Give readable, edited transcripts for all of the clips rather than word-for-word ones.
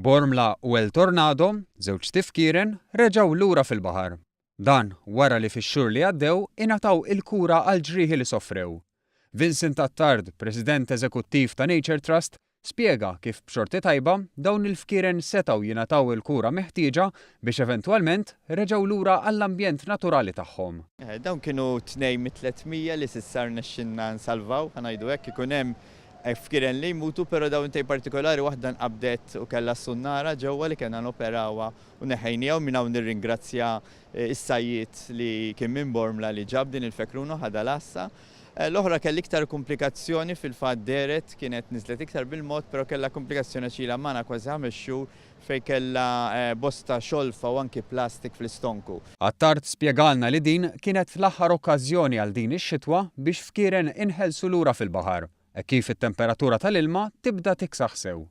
Bormla u El Tornado, żewġt ifkieren, reġgħu lura fil-baħar. Dan wara li fix-xhur li għaddew ingħataw il-kura għall-ġrieħi li sofrew. Vincent Attard, President Eżekuttiv ta' Nature Trust, spjega kif b'xorti tajba dawn il-fkieren setgħu jingħataw il-kura meħtieġa biex eventwalment reġgħu lura għall-ambjent naturali tagħhom. Dawn kienu tnejn mit-300 li s'issa rnexxilna nsalvaw, ħa ngħidu hekk, ikun hemm fkieren li jmutu, però dawn it-tnejn partikolari waħda nqabdet u kellha s-sunnara ġewwa li kellna noperawha u neħħejnieha u minn hawn nirringrazzja s-sajjied li kien minn Bormla li ġab din il-fekruna u ħadha l-għassa. L-oħra kellha iktar kumplikazzjoni, fil-fatt dehret kienet niżlet iktar bil-mod però kellha kumplikazzjoni għax ilha magħna kważi ħames xhur fejn kellha bosta xolfa u anki plastik fl-istonku. Attard spjegalna li din kienet l-aħħar okkażjoni għal din ix-xitwa biex fkieren inħelsu lura fil-baħar, hekk kif it-temperatura tal-ilma tibda tiksaħ sew.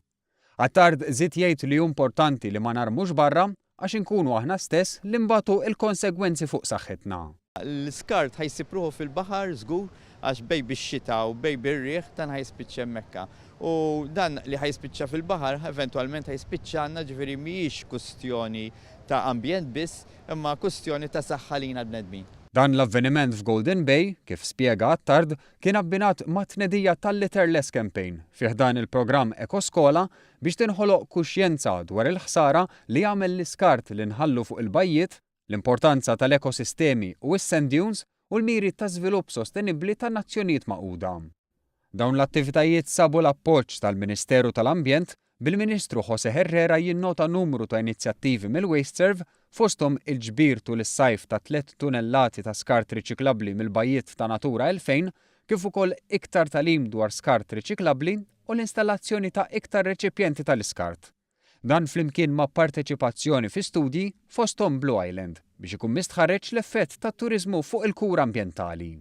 Attard żied jgħid li hu importanti li ma narmux barra għax inkunu aħna stess li nbatu l-konsegwenzi fuq saħħitna. L-iskart ħa jsib ruħu fil-baħar żgur għax bejn bix-xita u bejn bir-riħ dan ħa jispiċċa hemmhekka. U dan li ħa jispiċċa fil-baħar eventwalment ħa jispiċċa għandna ġifieri mhijiex kustjoni ta' ambjent biss imma kustjoni ta' saħħa lina l-bnedmin. Dan l-avveniment f'Golden Bay, kif spjega Attard, kien abbinat mat-tnedija tal-Litterless Campaign fi ħdan il-programm EkoSkola biex tinħoloq kuxjenza dwar il-ħsara li jagħmel l-iskart li nħallu fuq il-bajjiet, l-importanza tal-ekosistemi u s-sand dunes u l-miri ta' żvilupp sostenibbli tan-Nazzjonijiet Magħquda. Dawn l-attivitajiet sabu l-appoġġ tal-Ministeru tal-Ambjent, bil-Ministru José Herrera jinnota numru ta' inizjattivi mill-WasteServ fosthom il-ġbir tul is-sajf ta' tlett tunellati ta' skart riċiklabbli mill-bajjiet ta' Natura 2000 kif ukoll iktar tagħlim dwar skart riċiklabbli u l-installazzjoni ta' iktar reċipjenti tal-iskart. Dan flimkien ma' parteċipazzjoni fi studji, fosthom Blue Island, biex ikun mistħarreġ l-effett tat-turiżmu fuq il-kura ambjentali.